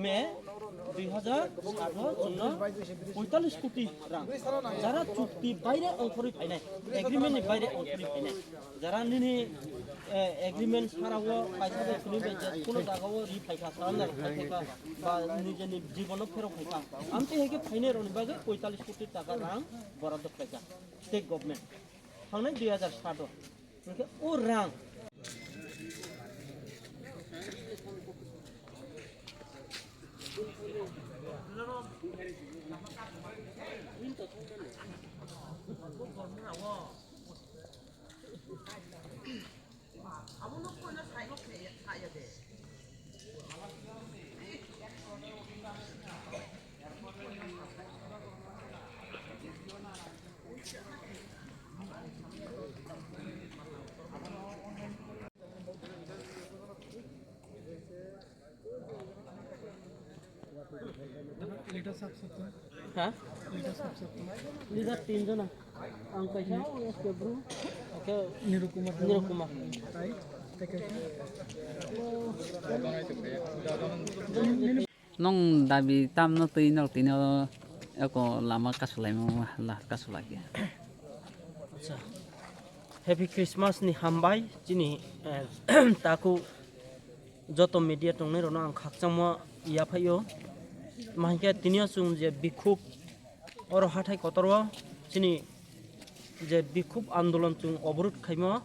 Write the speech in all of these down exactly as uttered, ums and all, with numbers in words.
May dui hazar sat o chwngno poitalis koti rang, jara chukti baire ongkhorwi phainai, agreement ni baire ongkhorwi phainai, jara nini, eh, agreement sara o kaisa bai kwnwi bai je kuno jaga o ri phaikha, surrender khai phaikha, ba nijeni jibono pherok phaikha, amtwi hai khe phainai rokni bagwi poitalis koti taka rang boraddo khlaikha state government thangnai dui hazar sat o. Hwnkhe o rang. Leader sab sab to. Ha? Leader sab sab to. Leader tin jona. Ang kaisa S K Bru. Oke. Nirukumar. Nirukumar. Tai, tai kaisa. Nwng dabi tamno twi nok tino eko lama kasulaimo la kasulai khe. Acha. Happy Christmas ni hambai chini, eh, taku joto media tongnai rokno ang khakchangma yaphaio. Mahinkhe tini o chwng je bikhub oro hathai kotor o chini je bikhub andolon chwng oborod khaimo,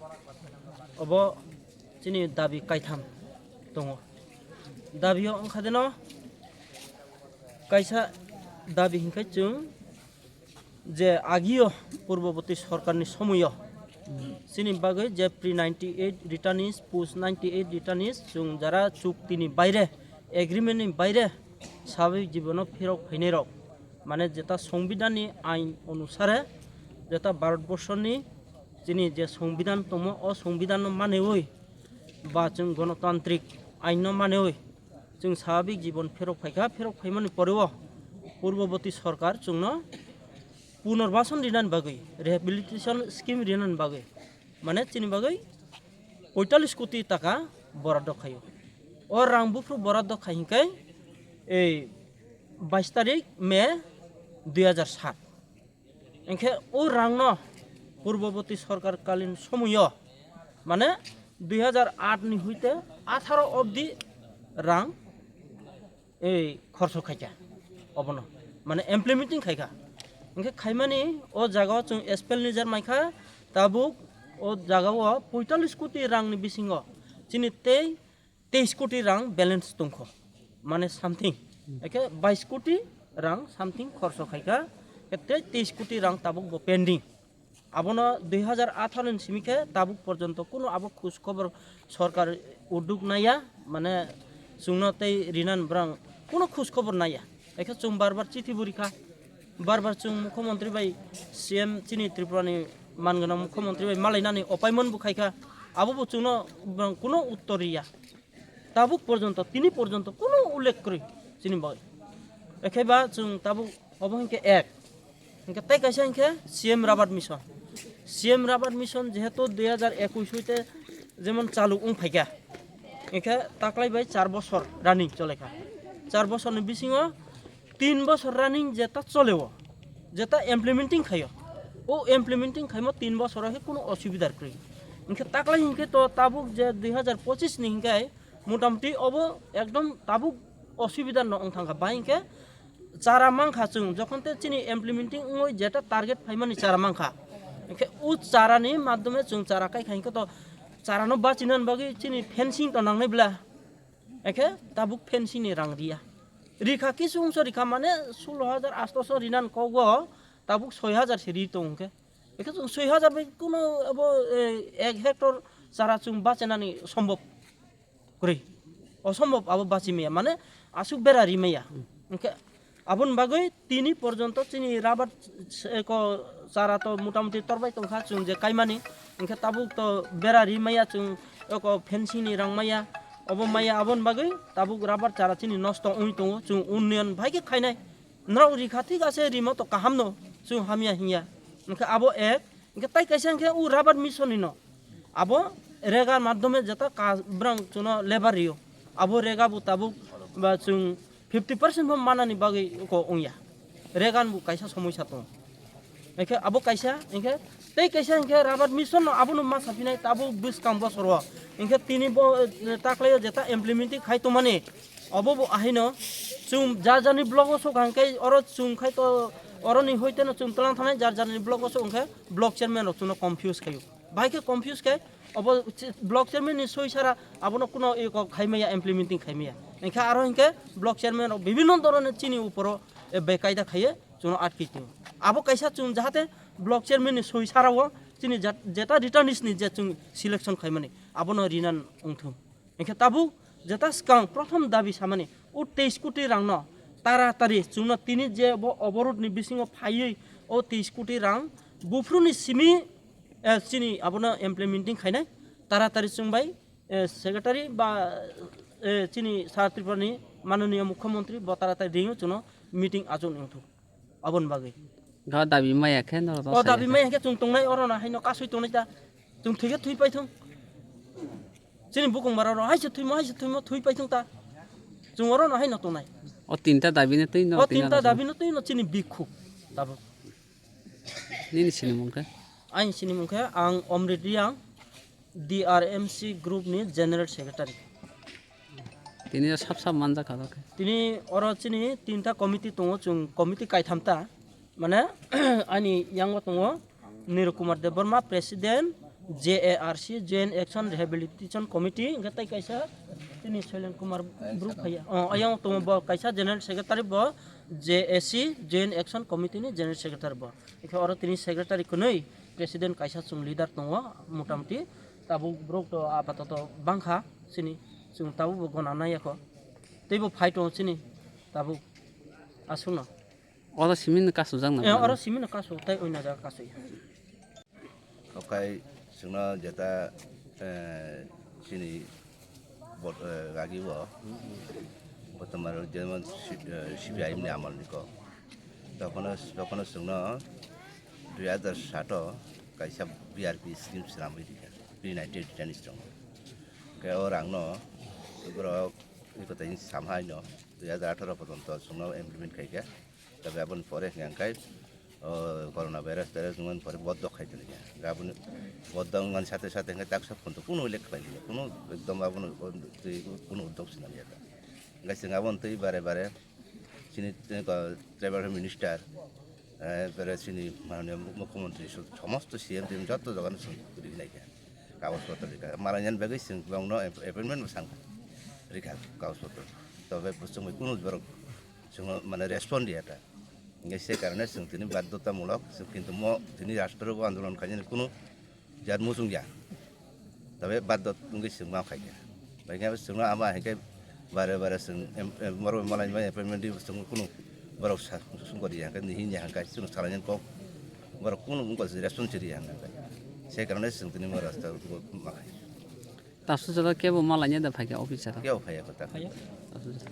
obo chini dabi kaitham tongo. Dabi o wngkha deno kaisa dabi hinkhe chwng je agio purboborti sorkarni somoio chini bagwi je pre ninety eight returnees, post ninety eight returnees chwng jara chuktini baire, agreement ni baire sabik jibono phirok phainai rok, mane jeta songbidanni ain onusare, jeta Bharatborsoni chini je songbidan tongmo, o songbidanno manewi ba chwng gonotantrik ainno manewi chwng sabik jibon pherok phaikha, pherok phaimani poreo purboborti sorkar chwngno punarbason rinani bagwi, rehabilitation scheme rinani bagwi, mane chini bagwi poitalis koti taka boraddo khaio. O rang buphuru boraddo khai hinkhe ei bais tarik May dui hazar sat. Hinkhe o rangno purboborti sorkar kalin somoio, mane dui hazar aat ni hoite atharo obdi rang ei khorso khaikha obono, mane implementing khaikha. Hinkhe khaimani o jagao chwng spell ni jar maikha, tabuk o jagao poitalis koti rangni bisingo chini tei teis koti rang balance tongkho, mane something, ekhe bais koti rang something khorso khaikha, tei teis koti rang tabuk bo pending. Abono dui hazar atharo ni simi khe tabuk porjonto kuno abo khoj khobor sorkar uduk naiya, mane chwngno tei rinan bwrang kuno khoj khobor naiya. Ekhe chwng bar bar chithi bo rikha, bar bar chwng mukhyamantri bai, C M chini Tripura ni man gwnang mukhyamantri bai malainani apaimon bo khaikha, abo bo chwngno bwrang kuno uttor riya. Tabuk porjonto, tini porjonto kuno ullekh kwrwi chini bagwi. Ekhe ba chwng tabuk obo hinkhe ek. Hinkhe tei kaisa hinkhe C M Rabat Mission. C M Rabat Mission jehetu dui hazar ekush hoite jemon chalu wng phaikha. Hinkhe taklai bai char bosor running cholaikha. Char bosorni bisingo tin bosor running jeta choleo, jeta implementing khaio. O implementing khaimo tin bosoro khe kuno osubidar kwrwi. Hinkhe taklai hinkhe to tabuk je dui hazar pochis ni hinkhe motamuti obo ekdom tabuk osubida no wng thangkha. Bahai hinkhe chara mankha chwng, jokhon te chini implementing wngwi jeta target phaimani chara mankha. Hinkhe o chara ni madhyome chwng chara kaikha hinkhe to chara no bachinani bagwi chini fencing to nangnai bla. Hinkhe tabuk fencing ni rang riya. Rikha kisu wngso rikha mane sullo hajar astoso rinan kogo tabuk soi hajar se ri tong hinkhe. Hinkhe chwng soi hajar bai kuno abo, eh, ek hectare chara chwng bachinani sombhob kwrwi. Osombhob abo bachi maya, mane aswk bera ri maya. Hinkhe aboni bagwi tini porjonto chini rubber s-, eko chara to motamuti torbai tongkha chwng je kaimani. Hinkhe tabuk to bera ri maya chwng eko fencing ni rang maya. Obo maya aboni bagwi tabuk rubber chara chini nosto wngwi tongo. Chwng unnoyon bai khe khainai. Norok rikha thik ase, rimo to kaham no, chwng hamya hinya. Hinkhe abo ek, hinkhe tai kaisa hinkhe o rubber mission ni no. Abo rega madhyome jeta ka-, brang chwngno labour rio. Abo rega bo tabuk ba chwng Fifty percent bo manani bagwi ko wngya. Regan bo kaisa somoi sa tongo. Hinkhe abo kaisa, hinkhe tei kaisa hinkhe rubber mission no abono ma sapinai tabuk bwskang bosoro. Hinkhe tini bo, eh, taklaio jeta implementing khai tongmani. Obo bo ahino chwng jar jarni block o sok hangkhe oro chwng khai to oroni hoiteno chwng tlang thanai jar jarni block o sok hangkhe block chairman rok chwngno confuse khaio. Bahai khe confuse khe obo chi-, block chairman ni soi sara abono kuno eko khaimaya, implementing khaimaya. Hinkhe aro hinkhe block chairman rok bibhinno dhoroner chini uporo, eh, bekaida khaiye chwngno atkwi tongo. Abo kaisa chwng jahate block chairman ni soi sara o chini jat-, jeta returnees ni je chwng selection khaimani abono rinan wngthung. Hinkhe tabuk jeta swkang prothom dabi samani o teis koti rangno taratari chwngno tini je bo oborotni bisingo phaiwi o teis koti rang buphuruni simi, eh, chini abono implementing khainai taratari chwng bai, eh, secretary ba, eh, chini Sir Tripurani manoniya mukhyamantri bo taratari ringo chwngno meeting achuk wngthung. Aboni bagwi. Ga dabi maya khe norok o dabi maya khe chwng tongnai oro no haino kasui tongnai ta. Chwng thwi khe thwi paithung. Chini bukung bara ro haise thwimo, haise thwimo, thwi paithung ta. Chwng oro no haino tongnai. O tinta dabi no twi no. O tinta dabi no twi no chini bikhu. Tabuk. Nini sinimung khe? Aini sinimung khe ang Omrit Riang, D R M C group ni general secretary. Tini sap sap manjak kha khe. Tini oro chini tinta committee tongo, chwng committee kaitham ta. Mane ani yango tongo Niro Kumar Debbarma, president, J A R C, Joint Action Rehabilitation Committee, hingke tei kaisa chini Soilen Kumar Bruk phaiya. O, ayang tongo bo kaisa general secretary bo J A C, Joint Action Committee ni general secretary bo. Hingke oro tini secretary kwnwi, president kaisa chwng leader tongo, motamoti tabuk borok to apatoto bangkha chini, chwng tabuk bo gona nai yakho. Tei bo phai tongo chini tabuk aswkno. Oro simi no kasujak na Eh, ba? Oro simi no kasu, tei oina jaga kasu. Okai chwngno jeta, eh, chini bot-, eh, agi o, botomar jemon C-, eh, C P I M ni amal ni kok. Tokono, tokono chwngno dui hazar sato kaisa B R P scheme swnamwi rikha, pre nineteen return strong. Khe o rangno borok ikotai samhaino dui hazar atharo porjonto chwngno implement khaikha. Tabe aboni pore hwnkhe, o, corona virus teres wngmani pore boddok khai tongkha. Aboni boddok wngmani sate sate hwnkhe taksa phone to kuno uilekha khlai liya, kuno ekdom abono, o, twi kuno uddok swnam ya ta. Hwnkhe chwng aboni twi bare bare chini, eh, ko, tribal minister, eh, bare chini manoniya mukhyamantri so-, somosto C M T M joto jagano chwng rikha naikha. Kagoj potro rikha. Malai nani bagwi chwng bongno app-, appointment bo sang rikha kagoj potro. Tobe chwng bai kuno borok chwngno mane respond riya ta. Hingke se karone chwng tini baddotamulok, chwng kintu mo tini rastro bo andolon khainani kunu jat muchung ya. Tabe baddot wngwi chwng ma khaikha. Bai khe chwngno ama hingke bare bare chwng em, em, borok malai bai appointment di chwng kunu borok sa, sung kori ya, hingke nihi ya, hingke chwng salai kok borok kunu wngkha respond chiri ya, hingke se karone chwng tini mo rasta ma khai. Tasu jora kebo malai da phaikha officer. Kebo phaiya kota. Phaiya? Tasu jora.